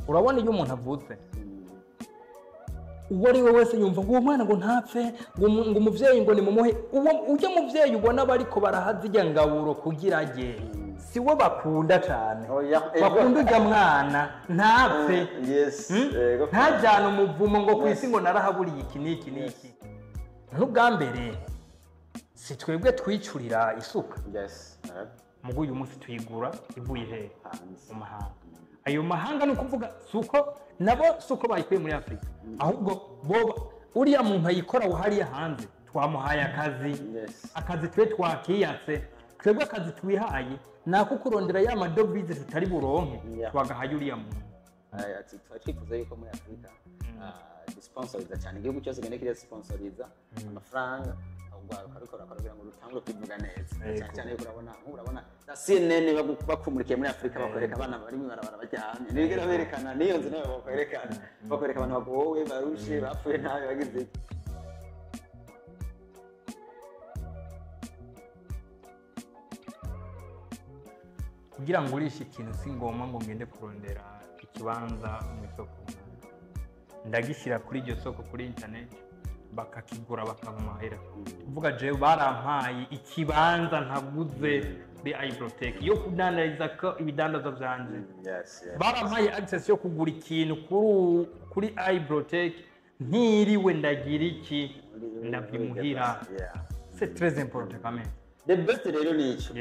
Urabona iyo umuntu avutse, uwo ari we wese yumva ngo uwo mwana ngo ntapfe, ngo umuvyeyi ngo nimumuhe. Uwo ujya muvyeyi ubona bariko barahaza ngaburo kugira aje, si we bakunda cane, bakunda ujya mwana ntapfe, ntajyana umuvumo ngo kwisi ngo narahaburiye iki n'iki n'iki. N'ubwa mbere si twebwe twicurira isuka, mugo uyu munsi tuyigura ivuye he? Mu mahanga. Ayo mahanga ni ukuvuga suko nabo suko bayikuye muri Afrika, ahubwo bo uriya muntu ayikora hariya hanze twamuhaye akazi, akazi twe twakiyatse, twebwe akazi twihaye nako kurondera ya madovize tutari buronke, twagahaye uriya muntu. Twifuza yuko muri Afrika disponsoriza cyane, igihugu cyose gende kiri sponsoriza amafaranga ugwaruka rukora kugira ngo rutangure kwivuga neza cyane cyane. Urabona urabona na CNN bakumurikiye muri Afrika, bakwereka abana bari mu barabara baryamye, nibigera berekana niyo nzu nayo bakwerekana, bakwereka abantu bagowe barushe bapfuye nabi bagize. Kugira ngo urishe ikintu si ngombwa ngo ngende kurondera ikibanza mu isoko, ndagishyira kuri iryo soko kuri internet bakakigura bakamahera. Kuvuga jewe barampaye ikibanza ntaguze kuri Ibrotech yo kudandariza ko ibidandazo vyanje. Barampaye access yo kugura ikintu kuri Ibrotech ntiriwe ndagira iki ndabyimuhira. C'est très important quand même. The best rero ni ico.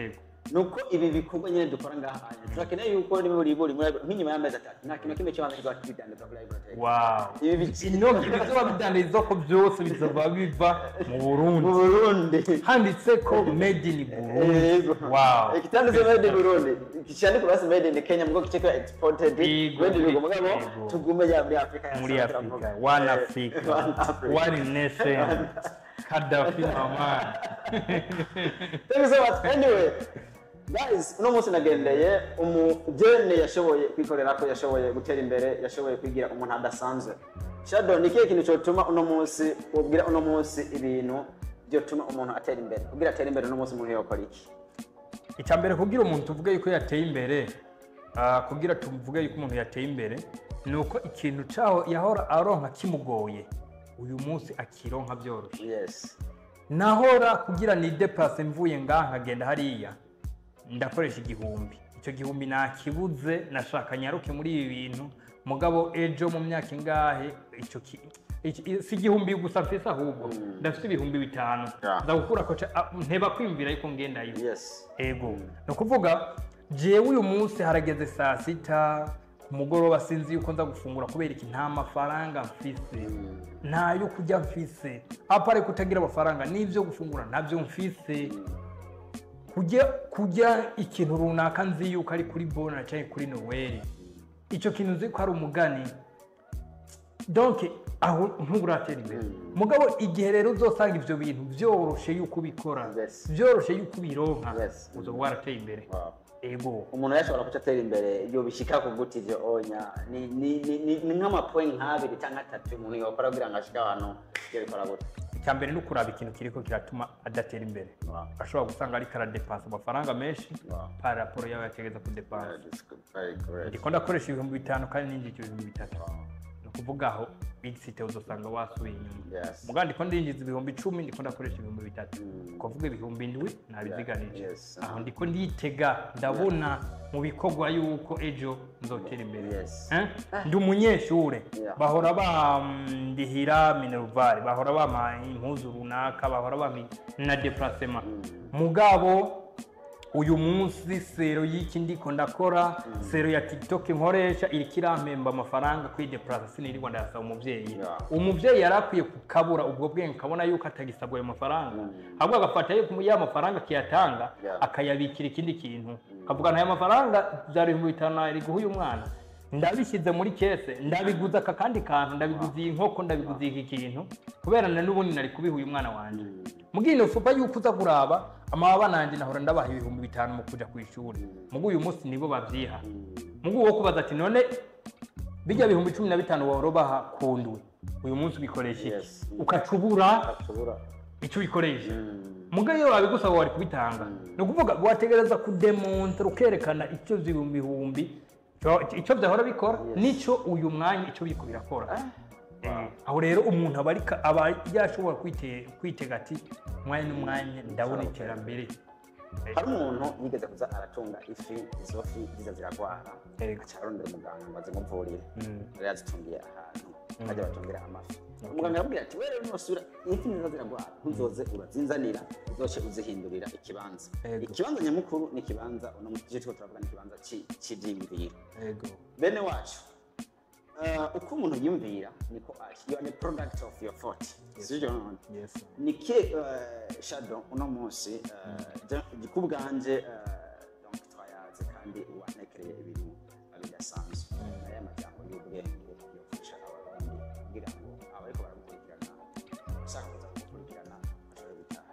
Nuko ibi bikorwa nyine dukora ngaha turakeneye yuko niba uri buri nk'inyuma y'amezi 3 nta kintu kimwe cy'abantu kizoba kuri Ibrotech. Wow. Ibi bizoba bidandariza ko byose bizoba biva mu Burundi. Mu Burundi. Handitse ko made in Burundi. Wow. Ikitanditse made in Burundi. Cyane ko basi made in Kenya mugo kice ko exported. Made in mugabo tugume ya muri Afrika. Muri Afrika. One Africa. One nation. Gaddafi mama. Thank you so much. Anyway, guys, uno munsi nagendeye umujene yashoboye kwikorera ko yashoboye gutera imbere, yashoboye kwigira umuntu adasanzwe. Shadow, ni kihe kintu cyotuma uno munsi ubwira uno munsi ibintu byotuma umuntu atera imbere? Kugira atere imbere uno munsi umuntu yokora iki? Icambere kugira umuntu tuvuge yuko yateye imbere, kugira tuvuge yuko umuntu yateye imbere nuko ikintu caho yahora aronka kimugoye uyu munsi akironka byoroshe. Yes. Nahora kugira ni déplace mvuye ngaha nkagenda hariya ndakoresha igihumbi, icyo gihumbi nakibuze nashaka nyaruke muri ibi bintu, mugabo ejo mu myaka ingahe icyo si igihumbi gusa mfise, ahubwo ndafite ibihumbi 5 ndagukura ko nteba kwimvira yuko ngendayo. Yes. Ego. No kuvuga jewe uyu munsi harageze saa 6 kumugoroba sinzi yuko nza gufungura kubera iki nta mafaranga mfise, nta yo kujya mfise, apare kutagira amafaranga n'ivyo gufungura ntabyo mfise. Kujya ikintu runaka nzi yuko ari kuri bona cyangwa kuri Noel, icyo kintu nzi ko ari umugani, donc aho ntuburatera imbere. Mugabo igihe rero uzosanga ivyo bintu byoroshe yuko ubikora, byoroshe yuko ubironka, uzoba warateye imbere. Ego. Umuntu yashobora kuca atera imbere iyo bishika kuguta ivyo onya ni ni ni nk'ama point nk'abiri cyangwa 3 umuntu yokora kugira ngo ashike ahantu iyo bikora gute. Icyambere no kuraba ikintu kiriko kiratuma adatera imbere. Ashobora gusanga ari karadepansa amafaranga menshi par rapport yawe yategeza kudepansa. Ndiko ndakoresha ibihumbi 5 kandi ninjije ibihumbi 3. No kuvuga aho big city uzosanga wasubiye inyuma. Mugandi ko ndinjiza ibihumbi 10 ndiko ndakoresha ibihumbi 3. Kuvuga ibihumbi 7 nabiziganije. Aho ndiko nditega ndabona mu bikorwa yuko ejo nzotera imbere. Ndi umunyeshure, bahora bandihira minerval, bahora bampa impuzu runaka, bahora bampa na déplacement. Mugabo uyu munsi sero y'iki ndiko ndakora, sero ya TikTok nkoresha iri kirampemba amafaranga kuri déplacer, sinirirwa ndasaba umuvyeyi. Umuvyeyi yarakwiye kukabura ubwo bwenge kabona yuko atagisabwa ayo mafaranga, ahubwo agafata ya mafaranga akiyatanga akayabikira ikindi kintu, akavuga nta mafaranga byari 5,000 ari guha uyu mwana, ndabishyize muri kese, ndabiguza aka kandi kantu, ndabiguza iyi nkoko, ndabiguza iki kintu, kubera na n'ubundi nari kubiha uyu mwana wanje. Mugino fupa yuko uza kuraba amababa nanje nahora ndabaha ibihumbi 5 mu kuja ku ishuri, mugu uyu munsi nibo bavyiha. Mugu wo kubaza ati none bijya ibihumbi 15 worobaha kundwe uyu munsi ubikoresha iki? Ukacubura icyo ubikoresha. Muga iyo babigusaba wari kubitanga. No kuvuga wategereza kudemontra ukerekana icyo ibihumbi Icyo byahora bikora nico uyu mwanya icyo biriko birakora. Aho rero umuntu aba ariko aba yashobora kwitega ati umwanya n'umwanya ndabona iterambere. Hari umuntu yigeze kuza aratunga ifi, izo fi ziza ziragwara, aca arondera umuganga ngo azimuvurire. Yari yazitungiye ahantu bajya batungira amafi. Umuganga aramubwira ati wewe nusubira ifi niza ziragwara ntuzoze urazinzanira, uzoce uzihindurira ikibanza. Ikibanza nyamukuru ni ikibanza uno muti turiko turavuga, ni ikibanza c'ivyiyumviro. Bene wacu, uko umuntu yiyumvira niko ari. You are the product of your thought, sivyo none? Yes. Nike Shadow uno munsi, ku bwanje, donc twayaze kandi wanekereye ibintu bidasanzwe, aya majambo y'ubwenge yofasha Abarundi kugira ngo abariko baragukurikirana, bashaka kuza kugukurikirana, bashobore gutaha.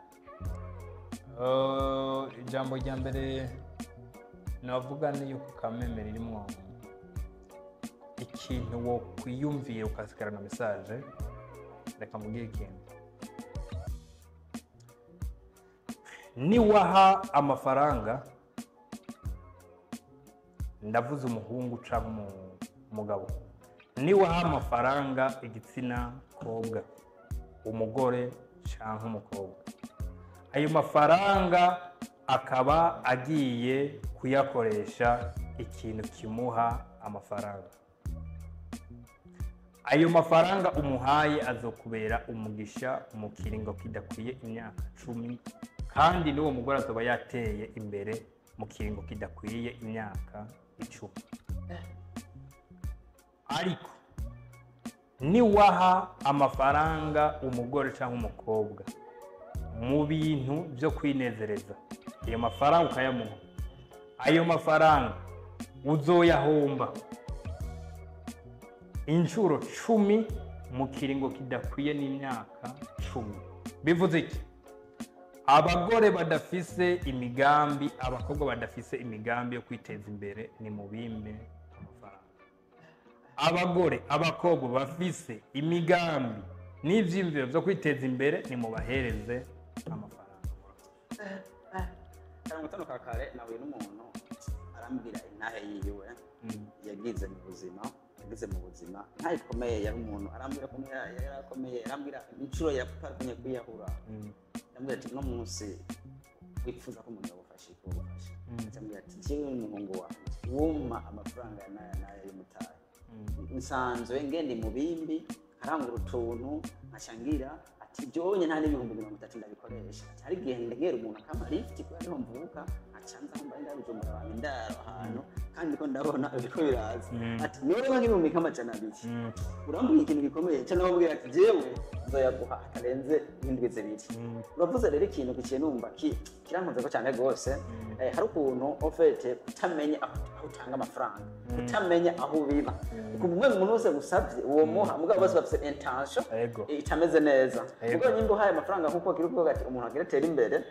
Ijambo rya mbere navuga ni yuko kameme ririmo ikintu wo kwiyumvira ukasigarana message. Reka mubwire ikintu: niwaha amafaranga, ndavuze umuhungu cyangwa umugabo, niwaha amafaranga igitsina kobwa, umugore cyangwa umukobwa, ayo mafaranga akaba agiye kuyakoresha ikintu kimuha amafaranga, ayo mafaranga umuhaye azokubera umugisha mu kiringo kidakwiye imyaka 10, kandi n'uwo mugore azoba yateye imbere mu kiringo kidakwiye imyaka 10. Ariko niwaha amafaranga umugore cyangwa umukobwa mu bintu byo kwinezereza, ayo mafaranga ukayamuha, ayo mafaranga uzoyahomba inshuro 10 mu kiringo kidakwiye n'imyaka 10. Bivuze iki? Abagore badafise imigambi, abakobwa badafise imigambi yo kwiteza imbere, ni mubime amafaranga. Abagore, abakobwa bafise imigambi n'ivyiyumviro byo kwiteza imbere, ni mubahereze amafaranga. Kare mu gitondo ka kare nahuye n'umuntu arambwira intahe yiwe yagize mu buzima, yagize mu buzima intahe ikomeye. Yari umuntu, arambwira ko yari akomeye, arambwira inshuro yaparanye kwiyahura. Arambwira ati uno munsi wifuza ko umuntu yagufasha iki, wogufasha? Arambwira ati jewe n'umuhungu wanjye wumpa amafaranga n'aya n'aya y'umutahe, nsanzwe ngenda mu bimbi nkarangura utuntu nkashangira, ati byonye nta n'30,000 ndabikoresha. Ati hari igihe ndegera umuntu akampa lift kubera niho mvuka, nkacanza aho mbaye ndabujumbura abantu indaro ahantu, kandi ndiko ndabona biriko biraza. Ati niwe nk'200,000. Urambwira ikintu gikomeye cyane, namubwira ati jewe nzoyaguha atarenze indwi 2. Uravuze rero ikintu giciye numva kirankunze ko cyane rwose. Hari ukuntu au fait kutamenya aho utanga amafaranga, kutamenya aho ubiba, ukumva umwe umuntu wese gusabye uwo muha, mugabo bose bafite intention itameze neza. Mugabo nyimba uhaye amafaranga nkuko kiri kuvuga ati umuntu agira atere imbere,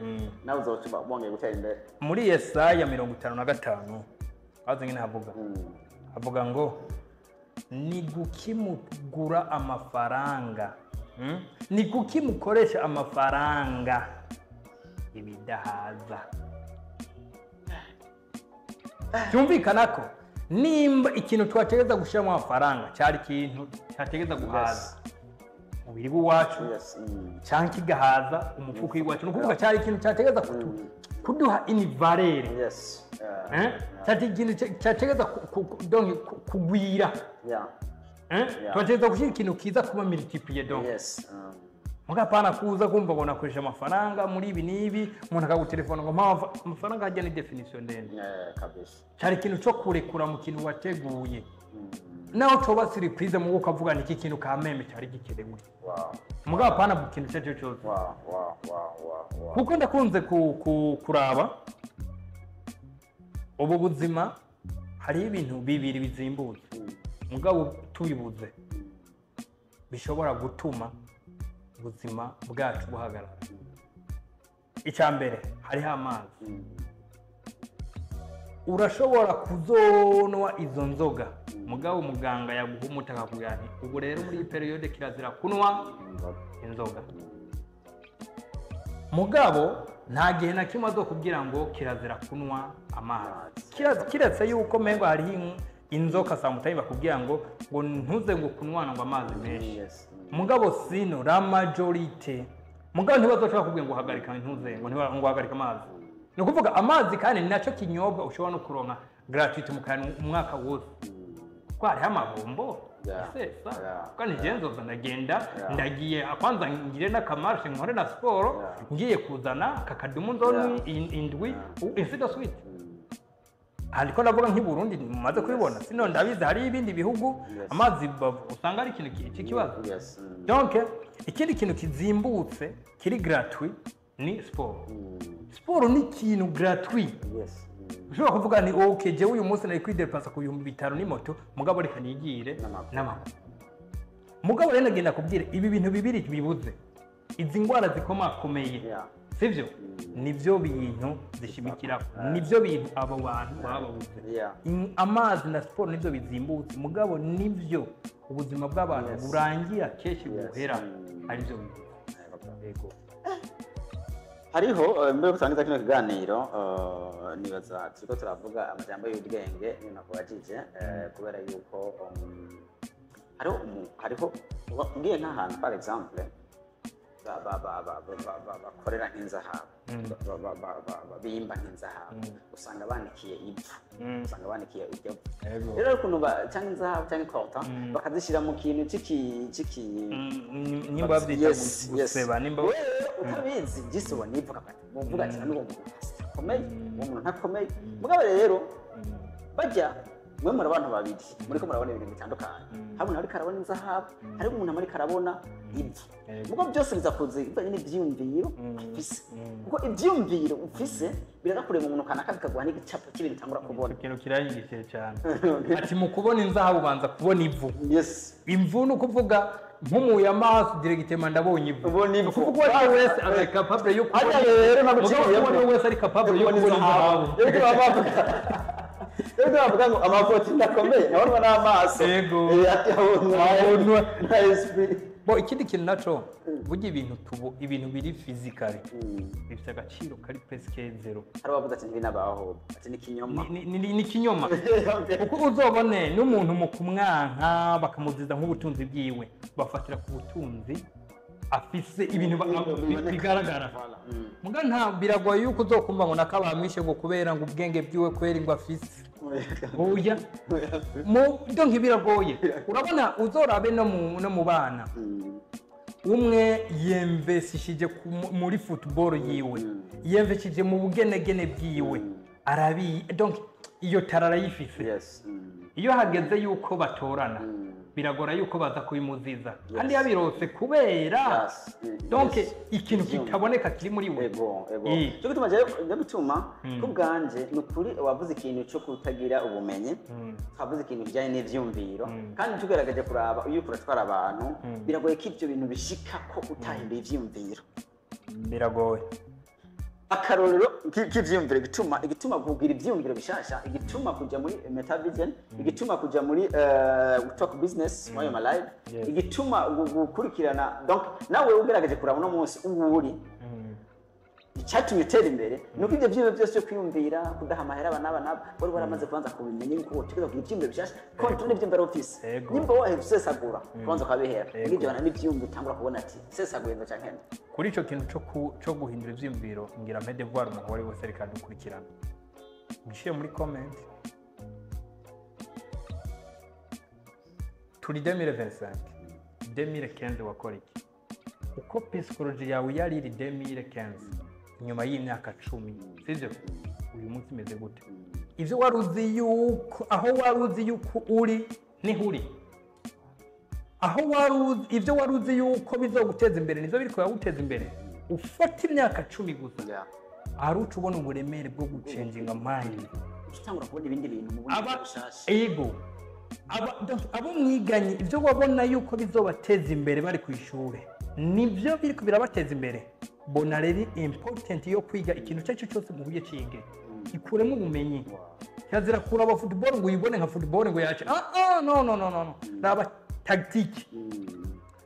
nawe uzotuma wongeye gutera imbere. Muri Yesaya 55 azi nyine havuga, havuga ngo ni guki mugura amafaranga, ni kuki mukoresha amafaranga ibidahaza? Byumvikana ko nimba ikintu twategereza gushyiramo amafaranga cyari ikintu cyategereza guhaza umubiri w'iwacu cyangwa kigahaza umufuko w'iwacu, ni ukuvuga cyari ikintu cyategereza kuduha une valeur, cyari ikintu cyategereza kugwira, twategereza gushyira ikintu kiza kuba multiplier donc. Mugapana kuza kumva ngo nakoresha amafaranga muri ibi n'ibi, umuntu akagutelefona ngo mpa amafaranga, hajya ni définition ndende. Kabisa. Cyari ikintu cyo kurekura mu kintu wateguye, naho coba surprise mu ukavuga ni iki kintu kameme cyari gikenewe. Mugabo apana mu kintu icyo ari cyo cyose. Kuko ndakunze kuraba ubu buzima, hariho ibintu bibiri bizimbutse, mugabo tubibuze bishobora gutuma ubuzima bwacu buhagarara. Icya mbere, hariho amazi. Urashobora kuzonwa izo nzoga, mugabo umuganga yaguha umuti akakubwira ati ubu rero muri iyi période kirazira kunywa inzoga, mugabo nta gihe na kimwe azokubwira ngo kirazira kunywa amazi. Kiretse yuko mengo hariho Inzoka sometimes bakubwira ngo ntuze ngo kunwana ngo amazi menshi. Mugabo sino la majorité, mugabo ntibazoshobora kubwira ngo hagarika, ntuze ngo ngo hagarika amazi. Ni ukuvuga amazi kandi ni nacyo kinyobwa ushobora no kuronka gratuit mu kantu umwaka wose, kuko hariho amabombo isesa. Kandi njyewe nzoza ndagenda, ndagiye kwanza ngire n'akamarshe, nkore na siporo, ngiye kuzana aka kadumu nzonywa indwi, ainsi de suite. Ariko ndavuga nk'i Burundi mumaze kubibona, sino ndabizi hari ibindi bihugu amazi usanga ari ikintu cy'ikibazo. Donc ikindi kintu kizimbutse kiri gratuit ni siporo. Siporo ni ikintu gratuit. Ushobora kuvuga ni ok, jewe uyu munsi nari kwidepansa ku 5000 n'imoto, mugabo reka nigire N'amaguru. N'amaguru. Mugabo rero nagenda kubwira ibi bintu bibiri bibuze izi ndwara zikomakomeye, sivyo? Nivyo bintu zishimikiraho, nivyo bintu abo bantu baba babuze. Amazi na siporo nivyo bizimbutse, mugabo nivyo ubuzima bw'abantu burangira kenshi buhera arivyo bibuze. Yego. Hariho mbere yo kutangiza kino kiganiro, nibaza turiko turavuga amajambo y'ubwenge, niyo nakubajije, kubera yuko hariho ngiye nk'ahantu, par exemple, bakorera nk'inzahabu, bimba nk'inzahabu, usanga banikiye ivu, usanga banikiye iryo vu. Rero ukuntu cyangwa inzahabu cyangwa coltan, bakazishyira mu kintu ciki Nimba babyita guseba, nimba Wewe utabizi gisi ubona ivu, uvuga ati n'uwo muntu akomeye, uwo muntu ntakomeye. Mugabo rero bajya mwe muri abantu babiri muriko murabona ibintu bitandukanye. Hari umuntu ariko arabona inzahabu, hari umuntu ariko arabona ivu. Mugo byose biza kuza bivanye n'ivyiyumviro ufise, kuko ivyiyumviro ufise biraza kureba umuntu kanaka, bikaguha n'igicapo cy'ibintu utangura kubona. Ikintu kiranyigishije cyane, ati mu kubona inzahabu ubanza kubona ivu. Imvu ni ukuvuga mpumuye amaso directement ndabonye ivu. Ubona ivu. Ni ukuvuga uwo ari we wese ari capable yo kubona. Hajya rero ntabwo Mugabo uciye uwo ari we wese ari capable yo kubona inzahabu. Rero bavuga ngo amafoto ndakomeye nabonwa n'amaso. Yego. Ati abonwa Abonwa. na esprit. Bo ikindi kintu naco, burya ibintu tubo, ibintu biri physically bifite agaciro kari presque zéro. Hari abavuze ati ntibinabaho, ati ni ikinyoma. Ni ikinyoma, kuko uzobone n'umuntu mu kumwanka bakamuziza nk'ubutunzi bwiwe, bafatira ku butunzi afise, ibintu bigaragara. Muga nta biragoye yuko uzokumva ngo nakabamwishe ngo kubera ngo ubwenge bwiwe, kweri ngo afise oya mu donc biragoye. Urabona, uzorabe no mu bana, umwe yemvesishije muri football yiwe, yemvesishije mu bugenegene bwiwe, arabi donc iyo tara arayifise. Iyo hageze yuko batorana, biragora yuko baza kubimuziza kandi yabirose kubera donc ikintu kitaboneka kiri muri we. Ego. Cyo gituma jewe, cyo gituma ku bwanje ni ukuri wavuze ikintu cyo kutagira ubumenyi, twavuze ikintu kijyanye n'ivyumviro, kandi tugaragaje kuraba iyo uriko uratwara abantu, biragoye ko ibyo bintu bishika ko utahinduye ivyiyumviro. Biragoye. Akarorero k'ivyiyumviro, igituma kugira ivyiyumviro bishasha, igituma kuja muri metavision, igituma kuja muri talk business muri my life, igituma gukurikirana, donc nawe ugerageje kuraba uno munsi ubu uri, icyatumye utera imbere ni uko ibyo byiyumviro byose byo kwiyumvira kudaha amahera aba n'aba n'aba wari waramaze kubanza kubimenya yuko utegerezwa kugira ivyiyumviro bishasha contre n'ivyiyumviro ufise. Nimba wahera usesagura, kubanza ukabihera. N'ibyo bana n'ivyiyumviro utangura kubona ati sesaguye ngo canke nde. Kuri icyo kintu cyo guhindura ivyiyumviro, ngira mpe devoir umuntu uwo ari we wese ariko adukurikirana, mushyire muri comment. Turi 2025, 2015 wakora iki? Uko psychologie yawe yari iri 2015, inyuma y'imyaka 10, sibyo? Uyu munsi imeze gute? Ibyo wari uzi yuko, aho wari uzi yuko uri niho uri? Aho wari uzi, ibyo wari uzi yuko bizoguteza imbere nibyo biri kuguteza imbere? Ufata imyaka 10 gusa, hari uca ubona uburemere bwo gucenginga mind. Utangura kubona ibindi bintu mu bundi Aba bushasha. Ego, aba donc abo mwiganye, ibyo wabona yuko bizobateza imbere bari ku ishuri nibyo biri birabateza imbere? Bona rero important yo kwiga ikintu icyo ari cyo cyose muhuye, cige, ikuremo ubumenyi. Kirazira kuraba football ngo uyibone nka football ngo yace. Ah ah, no no no no no, raba tactique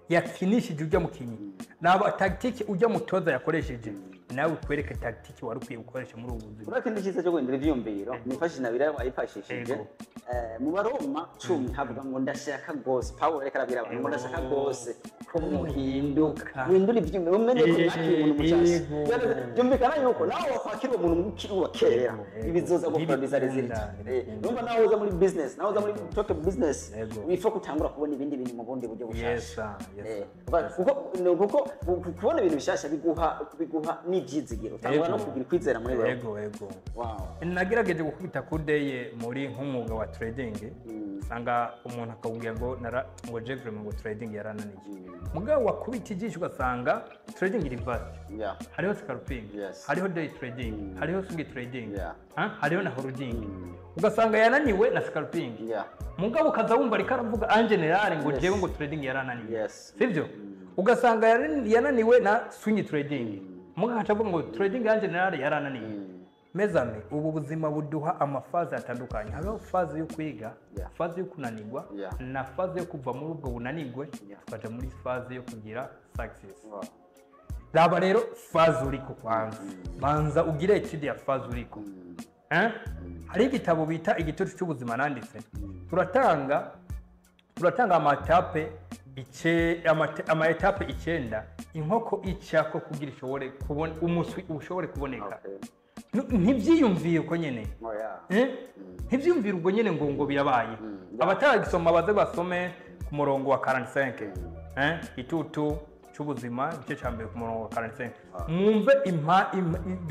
yakinishije ujya mukinyi, raba tactique ujya mutoza yakoresheje, nawe ukwereke tactique wari ukwiye gukoresha muri ubu buzima. Urabona ikindi cyiza cyo guhindura ivyiyumviro nifashishije na biriya wayifashishije. Ego. Mu Baroma 10 havuga ngo ndashaka rwose, Pawulo ariko arabwira abantu ngo ndashaka rwose ko muhinduka, muhindura ibyiyumviro, mumenye ko mwakira umuntu mushasha. Byumvikana yuko nawe wakwakira uwo muntu ukiri uwa kera, ibizoza guproduza Ntibikunda, result. ntibikunda. Numva nawe uza muri business, nawe uza muri talk business, wipfa gutangura kubona ibindi bintu mu bundi buryo bushasha. Yes sir, yes. Kuko kubona ibintu bishasha biguha n'ibyizigiro, utangura no kugira ukwizera muri wewe. Yego yego. Wow. Nagerageje gukubita kudeye muri nk'umwuga wa trading, usanga umuntu akakubwira ngo nara ngo Jeffrey ngo trading yarananiye, mugabo wakubita ijisho ugasanga trading iri vast. Hariho scalping, hariho day trading, hariho swing trading, ha? Hariho na holding. Ugasanga yananiwe na scalping, mugabo ukaza wumva ariko aravuga en général ngo jewe ngo trading yarananiye. Sibyo? Ugasanga yananiwe na swing trading, mugabo agaca avuga ngo trading en général yarananiye. Mezame, ubu buzima buduha ama phases atandukanye. Hariho phase yo kwiga, phase yo kunanirwa, na phase yo kuva muri ubwo bunanirwe, tukaja muri phase yo kugira success. Raba rero phase uriko kwanza, banza ugire étude ya phase uriko. Eh? Hari igitabo bita Igitutu cy'Ubuzima nanditse. Turatanga ama étapes ama étapes 9 inkoko icako kugira ishobore kubona umuswi ushobore kuboneka. Ntibyiyumviye uko nyene. Oh, yeah. Eh? Ntibyiyumvire ubwo nyene ngo birabaye. Abataragisoma baze basome ku murongo wa 45. Eh? Itutu cy'Ubuzima, igice cya mbere, ku murongo wa 45. Mwumve impa,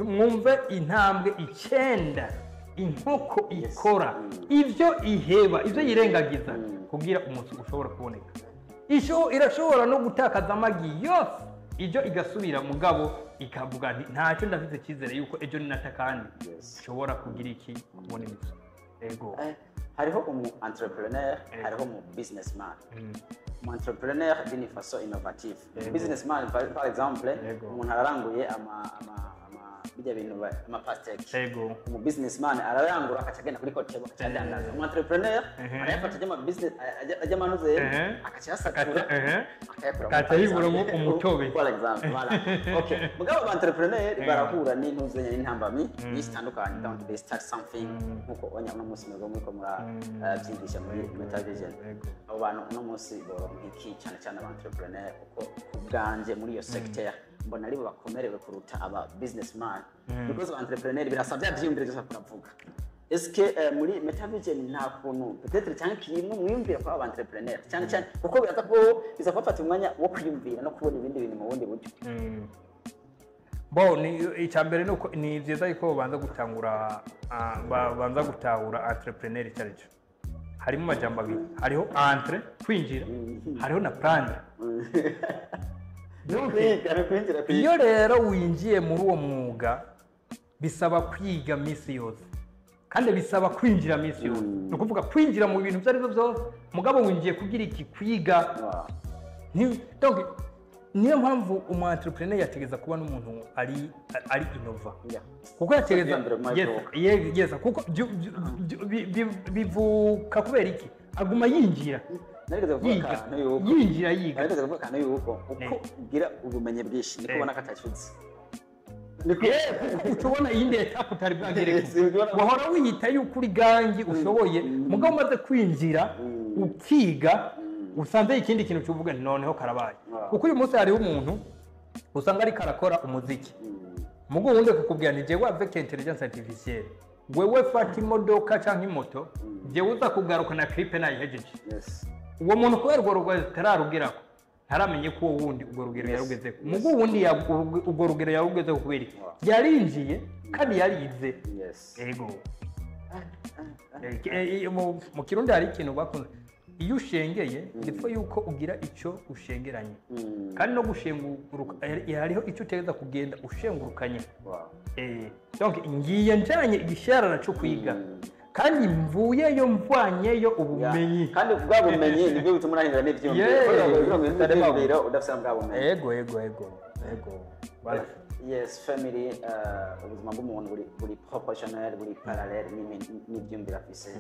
mwumve intambwe 9 inkoko ikora, ibyo iheba, ibyo yirengagiza kugira umunsi ushobora kuboneka. Isho irashobora no gutakaza amagi yose, ibyo igasubira, mugabo ikavuga nti ntacyo, ndafite icyizere yuko ejo ninata kandi nshobora kugira iki, kubona imico. Ego. Hariho umu entrepreneur, hariho umu businessman. Umu entrepreneur d'une façon innovative. Businessman, par exemple, umuntu araranguye ama bijya bintu ama pastèque. Umu businessman ararangura akaca agenda kuri kote akaca adandaza. Umu entrepreneur arayafata ajya ama business, ajya amanuze, akaca yasatura, akayakura. Akaca yiburamo umutobe. For example, voilà. Okay, mugabo aba entrepreneur barahura n'intuzenya n'intambamyi nyinshi zitandukanye. Donc they start something, nkuko onya uno munsi mwebwe muriko murabyigisha muri Metavision. Abo bantu uno munsi boronka iki, cyane cyane aba entrepreneur? Kuko ku bwanje muri iyo secteur mbona aribo bakomerewe kuruta aba businessman, because aba entrepreneur birasaba bya byiyumviro byose kuravuga. Est-ce que muri Metavision nta kuntu peut-être cyangwa kimwe mwiyumvira ko aba entrepreneur, cyane cyane kuko biraza ko biza kubafata umwanya wo kwiyumvira no kubona ibindi bintu mu bundi buryo? Bo ni icya mbere ni uko ni byiza yuko babanza gutangura, babanza gutahura entrepreneur icyo ari cyo. Harimo amajambo abiri: hariho entre, kwinjira, hariho na prendre. No kwiga no kwinjira kwiga. Iyo rero winjiye muri uwo mwuga, bisaba kwiga minsi yose, kandi bisaba kwinjira minsi yose. Ni ukuvuga kwinjira mu bintu ibyo ari byo byose, mugabo winjiye kugira iki? Kwiga. Donc niyo mpamvu umu entrepreneur yategeza kuba n'umuntu ari innova, kuko yategeza Ivyiyumviro yes, yes, kuko bivuka kubera iki? Aguma yinjira, Narigeze kuvuga yiga, akantu yuko yinjira, yiga. Narigeze kuvuga akantu yuko uko ugira ubumenyi bwinshi niko ubona ko atacuze. Uca iyindi étape utari bwagere. Yes, ubona- Wahora wiyita yuko uri gangi ushoboye, mugabo umaze kwinjira ukiga, usanze ikindi kintu cyuvuga nti noneho karabaye. Kuko uyu munsi hariho umuntu usanga ariko arakora umuziki, mugo wundi akakubwira nti jewe avec intelligence artificielle, wewe fata imodoka canke imoto, jewe uza kugaruka na clip nayihejeje. Uwo muntu kubera urwo rugero atararugeraho, ntaramenye ko uwo wundi urwo rugero yarugezeko. Mugo wundi urwo rugero yarugezeko kubera iki? Yarinjiye kandi yarize. Ego. Mu Kirundi hari ikintu bakunze: iyo ushengeye ndipfa yuko ugira icyo ushengeranye. Kandi no gushenguruka, hariho icyo utegereza kugenda ushengurukanye. Donc ngiye njanye igisharara cyo kwiga, kandi mvuyeyo mvanyeyo ubumenyi. Kandi bwa bumenyi nibwo butuma unahindura n'ivyiyumviro. Kugira ngo uhindure ivyiyumviro udafite bwa bumenyi. Ego. Voilà. Yes, family, ubuzima bw'umuntu buri proportionnel, buri parallel n'ivyiyumviro afise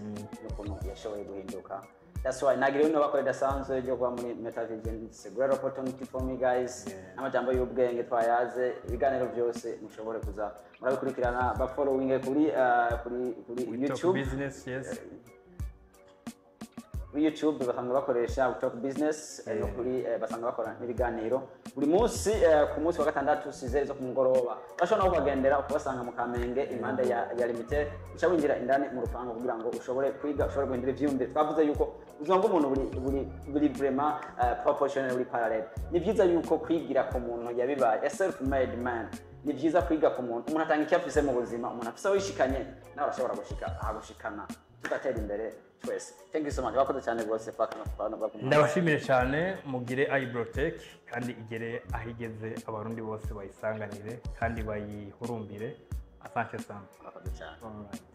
n'ukuntu yashoboye guhinduka. That's why nagira ino bakora idasanzwe ryo kuba muri Metavision. It's a great opportunity for me, guys. N'amajambo y'ubwenge twayaze, ibiganiro byose mushobore kuza murabikurikirana, ba following kuri We Talk YouTube. Business, yes. Kuri YouTube basanga bakoresha Talk Business, no kuri basanga bakora n'ibiganiro buri munsi, ku munsi wa gatandatu 6h zo ku mugoroba. Bashobora no kubagendera ukabasanga mu Kamenge, impande ya Limite, uca winjira indani mu rupangu kugira ngo ushobore kwiga, ushobore guhindura ivyiyumviro. Twavuze yuko ubuzima bw'umuntu buri vraiment proportionnel, buri parallel. Ni byiza yuko kwigira ku muntu yabibaye, a self made man. Ni byiza kwiga ku muntu. Umuntu atanga icyo afise mu buzima. Umuntu afise aho yishikanye, nawe arashobora gushika ahagushikana, tugatera imbere twese. Thank you so much, wakoze cyane rwose kwakana. Ndabashimire cyane. Mugire Ibrotech kandi igere aho igeze, Abarundi bose bayisanganire kandi bayihurumbire. Asante sana. Wakoze cyane. Alright.